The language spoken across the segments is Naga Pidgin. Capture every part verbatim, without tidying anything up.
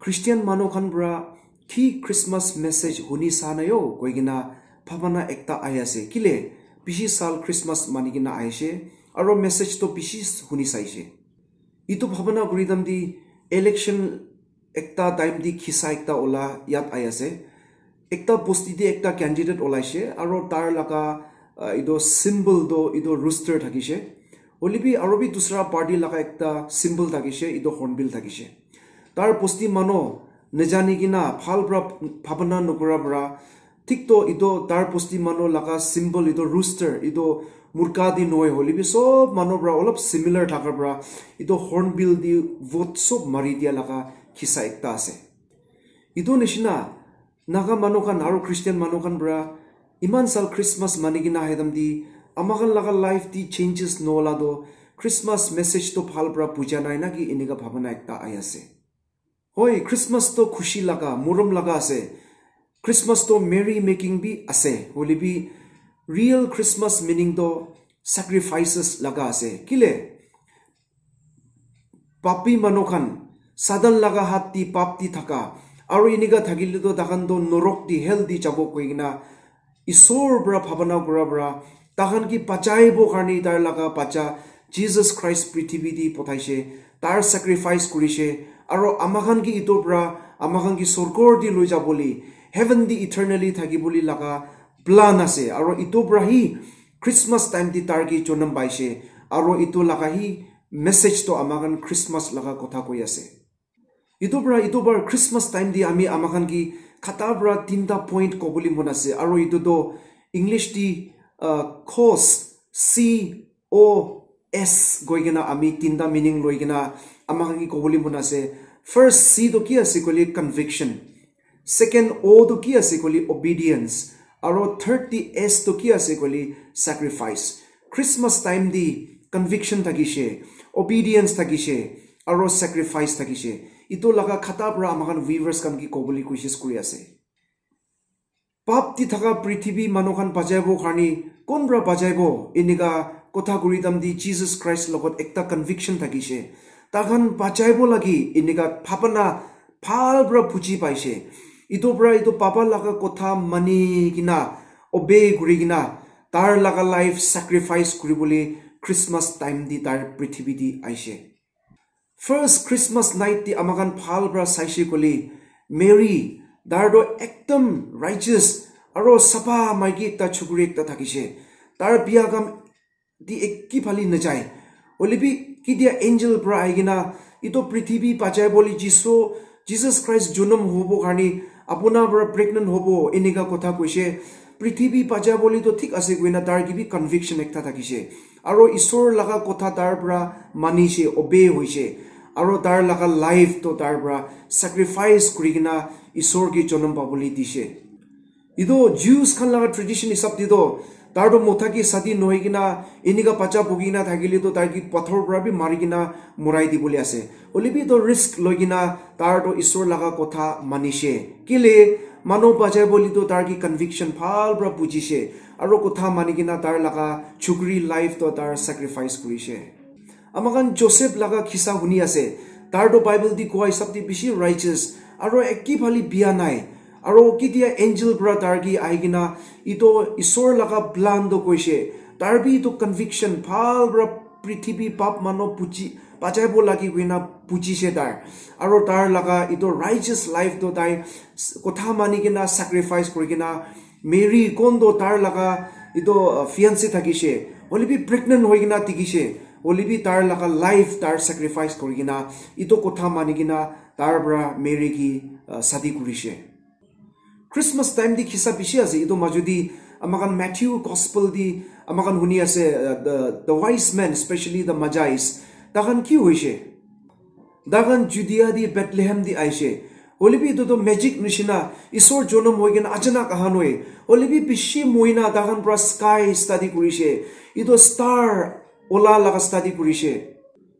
Christian manu khan pra ki Christmas message huni sa na yo koi kena bhabana ekta ahi ase. Kile bishi sal Christmas mani kena ahishe, aro message to bishi huni saishe. Itu bhabana kuri dam di election ekta time di khisa ekta ola yat ahi ase. Ekta bosti di ekta candidate olaishe, aro tar laga, ah, itu symbol do itu rooster thakishe. Hoilebi aro bi dusra party laga ekta symbol thakishe, itu hornbill thakishe. Tar bosti manu najani kena bhal pra bhabana nokura pra, thik to itu tar bosti manu laga symbol itu rooster, itu murka di nohoi hoilebi sob manu pra olop similar thaka pra itu hornbill di vote sob mari dia laga khisa ekta ase. Itu nishina Naga manu khan aro Christian manu khan pra iman sal Christmas mani kena ahi dam di ama khan laga life di changes nola do Christmas message to bhal pra buja nai na ki enika bhabana ekta ahi ase. Hoi, Christmas to khushi laga, morom laga ase. Christmas to merry making bi ase. Hoilebi real Christmas meaning to sacrifices laga ase. Kile? Papi manu khan Satan laga hat di pap di thaka, aro enika thakile to takhan to norok di, hell di jabo koi kena Isor pra bhabana kura pra takhan ki bachaibo karne tar laga bacha Jesus Christ prithibi di pothaishe, tar sacrifice kurishe, aro amakhan ki itu pra amakhan ki sorgor di loi jabole, heaven di eternally thakibole laga plan ase, aro itu pra hi Christmas time di tar ki jonam paishe, aro itu laga hi message to amakhan Christmas laga kotha koi ase. Itu pra, itu bar Christmas time di ami amakhan ki khata pra tinta point kobole mon ase, aro itu to English di, uh, cause, C O S koi kena ami tinta meaning loi kena amakhan ki kobole mon ase. First C to ki ase koile conviction. Second O to ki ase koile obedience. Aro third di S to ki ase koile sacrifice. Christmas time di conviction thakishe, obedience thakishe, aro sacrifice thakishe. Itu laga khata pra amakhan viewers khan ki kobole koshish kuri ase. Pap di thaka prithibi manu khan bachaibo karne kon pra bachaibo enika kotha kuri dam di Jesus Christ logot ekta conviction thakishe. Takhan bachaibo lagi enika bhabana bhal pra buji paishe. Itu pra itu papa laga kotha mani kena, obey kuri kena, tar laga life sacrifice kuribole Christmas time di tar prithibi di aishe. First Christmas night di amakhan bhal pra saishe koile, Mary, tar to ekdom righteous aro sapha maiki ekta chukuri ekta thakishe. Tar biya kam di eki phali najai. Hoilebi kidia angel pra ahi kena, "Itu prithibi bachai bole Jisu, Jesus Christ jonom hobo karne apuna pra pregnant hobo," enika kotha koishe. Prithibi bachai bole to thik ase koina tar ki bi conviction ekta thakishe. Aro Isor laga kotha tar pra manishe, obey hoishe. Aro tar laga life to tar pra sacrifice kuri kena Isor ki jonom pabole dishe. Etu Jews khan laga tradition hisab te toh, tar toh mota ke shadi nohoi kena, enika bacha bhugi kena thakile toh, tai ke pathor para bi mari kena morai dibole ase. Hoile bi etu risk loi kena, tar toh Isor laga kotha manishe. Kile, manu bachai bole toh tar ke conviction bhal para bujishe. Aro kotha mani kena tar laga chukri life toh tar sacrifice kurishe. Amakhan Joseph laga kisa huni ase. Tar toh Bible te koa hisab te bishi righteous. Aro eki phale bia nai. Aro ketia angel para tar ke ahi kena, etu Isor laga plan toh koishe. Tar bi etu conviction bhal para prithibi pap manu buji, bachai bo lage koina bujishe tar. Aro tar laga etu righteous life toh tai s-, kotha mani kena sacrifice kuri kena Mary kon toh tar laga etu, uh, fiancé thakishe. Hoile bi pregnant hoi kena dikhishe. Hoile bi tar laga life tar sacrifice kuri kena etu kotha mani kena tar para Mary ke, uh, shadi kurishe. Christmas time te kisa bishi ase. Etu maju te amakhan Matthew gospel te amakhan huni ase, uh, the, the wise men, especially the Magi's. Takhan ki hoishe? Takhan Judea te Bethlehem te aishe. Hoile bi etu toh magic nishina, Isor jonom hoi kena achanak aha nohoi. Hoile bi bishi mohina takhan para sky study kurishe. Etu star ola laga study kurishe.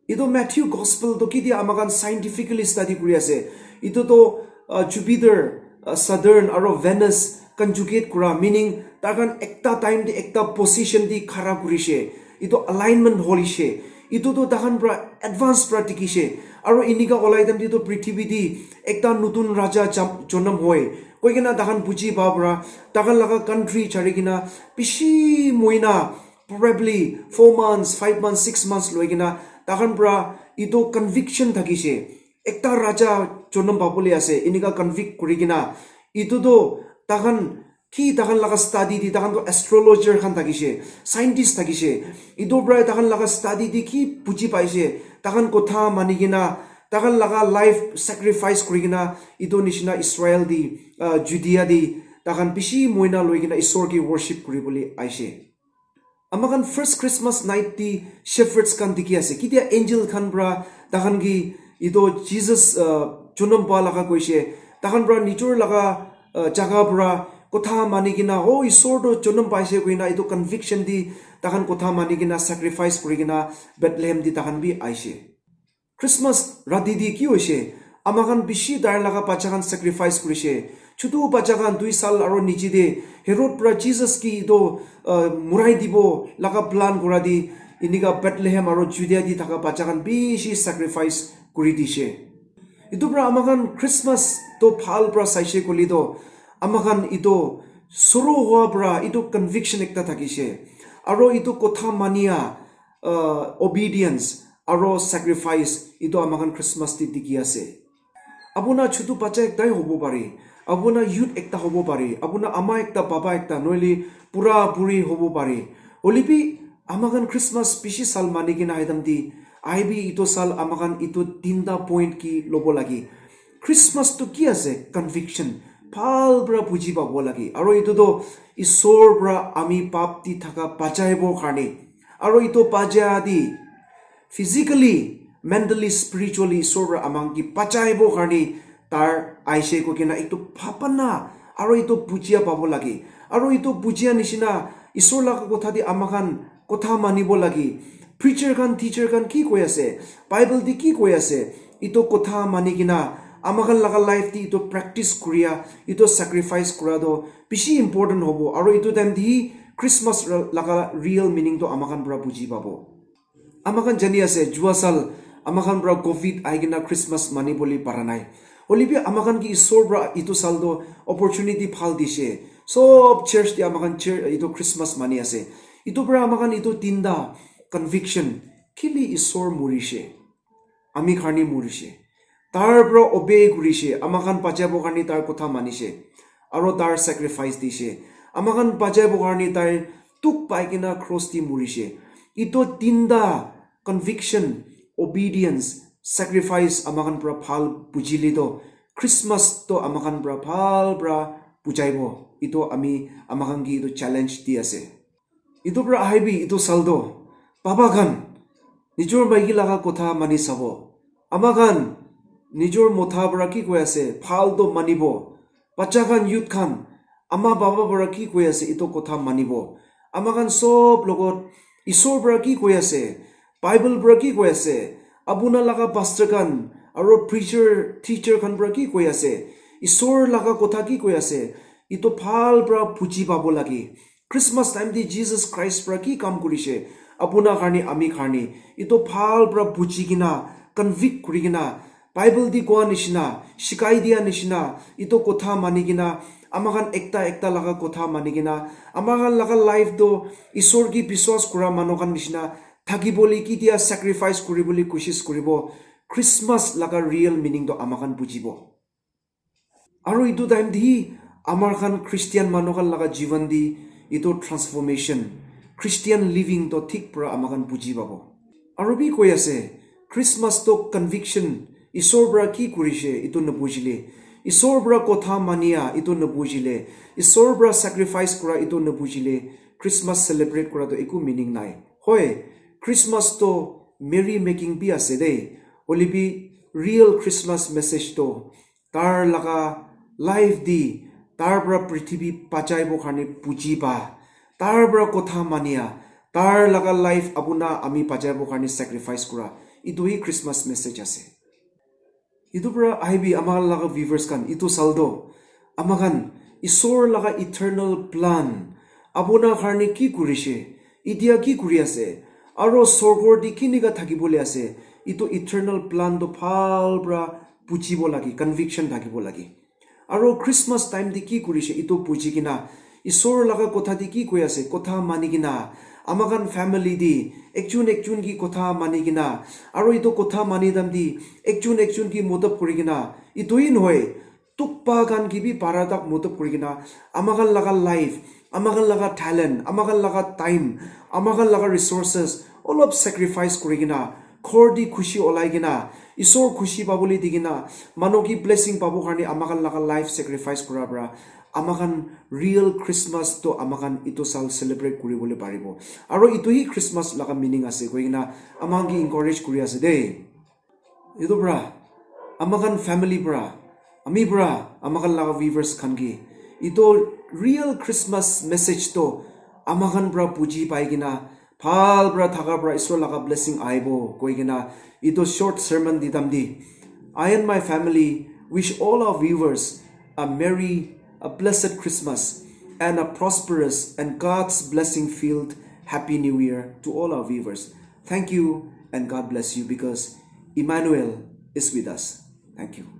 Etu Matthew gospel toh ketia amakhan scientifically study kuri ase. Etu toh, uh, Jupiter, uh, Saturn aro Venus conjugate kura, meaning takhan ekta time te ekta position te khara kurishe. Etu alignment holishe. Etu toh takhan para advance para dikhishe. Aro inika olai time te toh prithibi te ekta notun raja jam-, jonom hoi. Koi kena tahan buji pa pra, tahan laga country chari kena bishi moina, probably four months, five months, six months loi kena tahan pra itu conviction thakishe. Ekta raja jonom pabole ase, inika convict kuri kena. Itu toh tahan ki tahan laga study di, tahan toh astrologer khan thakishe, scientist thakishe. Itu pra tahan laga study di ki buji paishe, tahan kotha mani kena, tahan laga life sacrifice kuri kena, itu nishina Israel di, ah, Judea di, tahan bishi moina loi kena Isor ki worship kuri bole aishe. Ama khan first Christmas night te shepherds khan dikhi ase. Ketia angel khan pra tahan ki itu Jesus, ah, jonom pa laga koishe, tahan pra nijor laga, ah, jaga pra kotha mani kena, "Oh, Isor toh jonom paishe," koina itu conviction di tahan kotha mani kena sacrifice kuri kena Bethlehem di tahan bi aishe. Christmas rati te ki hoishe? Ama khan bishi tar laga bacha khan sacrifice kurishe. Chutu bacha khan dui sal aro niche te Herod pra Jesus ki itu, ah, murai dibo laga plan kura di inika Bethlehem aro Judea te thaka bacha khan bishi sacrifice kuri dishe. Itu pra ama khan Christmas toh bhal pra saishe koile toh ama khan itu suru hua pra itu conviction ekta thakishe. Aro itu kotha mania, ah, obedience aro sacrifice itu ama khan Christmas te dikhi ase. Apuna chutu bacha ekta hi hobo pare, apuna youth ekta hobo pare, apuna ama ekta, baba ekta, noile pura puri hobo pare. Hoilebi ama khan Christmas bishi sal mani kena ahi time te, ahibi itu sal ama khan itu tinta point ki lobo lage. Christmas tu ki ase? Conviction. Bhal pra buji pabo lage. Aro itu toh Isor pra ami pap te thaka bachaibo karne. Aro itu bacha di physically, mentally, spiritually Isor pra ama khan ki bachaibo karne tar aishe koi kena itu bhabana aro itu bujia pabo lage. Aro itu bujia nishina Isor laga kotha te ama khan kotha manibo lage. Preacher khan, teacher khan ki koi ase, Bible te ki koi ase, itu kotha mani kena ama khan laga life te itu practice kuria, itu sacrifice kura toh bishi important hobo. Aro itu time te hi Christmas ra-, laga real meaning toh ama khan pra buji pabo. Ama khan jani ase, jua sal ama khan pra covid ahi kena Christmas mani bole para nai. Hoilebi ama khan ki Isor pra itu sal toh opportunity bhal dishe. Sob church te ama khan chur-, itu Christmas mani ase. Itu pra ama khan itu tinta conviction, kile Isor murishe? Ami karne murishe. Tar pra obey kurishe, ama khan bachaibo karne tar kotha manishe. Aro tar sacrifice dishe. Ama khan bachaibo karne tai dukh pai kena cross te murishe. Itu tinta conviction, obedience, sacrifice ama khan pra bhal bujile toh Christmas toh ama khan pra bhal pra bujaibo. Itu ami ama khan ki itu challenge di ase. Itu pra ahibi itu sal toh, baba khan, nijor maiki laga kotha mani sabo. Ama khan, nijor motha pra ki koi ase, bhal toh manibo. Bacha khan, youth khan, ama baba pra ki koi ase, itu kotha manibo. Ama khan sob logot Isor pra ki koi ase, Bible pra ki koi ase, apuna laga pastor khan, aro preacher, teacher khan pra ki koi ase, Isor laga kotha ki koi ase, itu bhal pra buji pabo lage. Christmas time te Jesus Christ pra ki kam kurishe, apuna karne, ami karne, itu bhal pra buji kena, convict kuri kena, Bible te koa nishina, shikai dia nishina, itu kotha mani kena, ama khan ekta ekta laga kotha mani kena, ama khan laga life toh Isor ki biswas kura manu khan nishina thakibole, ketia sacrifice kuribole koshish kuribo, Christmas laga real meaning toh ama khan bujibo. Aro itu time te hi amar khan Christian manu khan laga jivan te itu transformation, Christian living toh thik pra ama khan buji pabo. Aro bi koi ase, Christmas toh conviction, Isor pra ki kurishe itu nabujile, Isor pra kotha mania itu nabujile, Isor pra sacrifice kura itu nabujile, Christmas celebrate kura toh eku meaning nai. Hoi, Christmas toh merry making bi ase de, hoilebi real Christmas message toh tar laga life te tar pra prithibi bachaibo karne buji pa, tar pra kotha mania, tar laga life apuna ami bachaibo karne sacrifice kura. Itu hi Christmas message ase. Itu pra ahibi ama laga viewers khan, itu sal toh ama khan Isor laga eternal plan, apuna karne ki kurishe, itia ki kuri ase, aro sorgor te kinika thakibole ase, Itu eternal plan to bhal pra bujibo lage, conviction thakibo lage. Aro Christmas time te ki kurishe itu buji kena, Isor laga kotha te ki koi ase, kotha mani kena, amakhan family te ekjun ekjun ki kotha mani kena, aro itu kotha mani time te ekjun ekjun ki modot kuri kena, itu hi nohoi, tukpa khan ki bi para tak modot kuri kena, amakhan laga life, amakhan laga talent, amakhan laga time, amakhan laga resources olop sacrifice kuri kena, ghor te khushi olai kena, Isor khushi pabole di kena, manu ki blessing pabo karne amakhan laga life sacrifice kura pra, amakhan real Christmas to amakhan itu sal celebrate kuribole paribo. Aro itu hi Christmas laga meaning ase koi kena amakhan ki encourage kuri ase de. Itu pra, amakhan family pra, ami pra, amakhan laga viewers khan ki, itu real Christmas message to amakhan pra buji pai kena, bhal pra thaka pra Isor laga blessing aibo koi kena, itu short sermon di tam di. I and my family wish all our viewers a merry, a blessed Christmas and a prosperous and God's blessing filled Happy New Year to all our viewers. Thank you and God bless you because Emmanuel is with us. Thank you.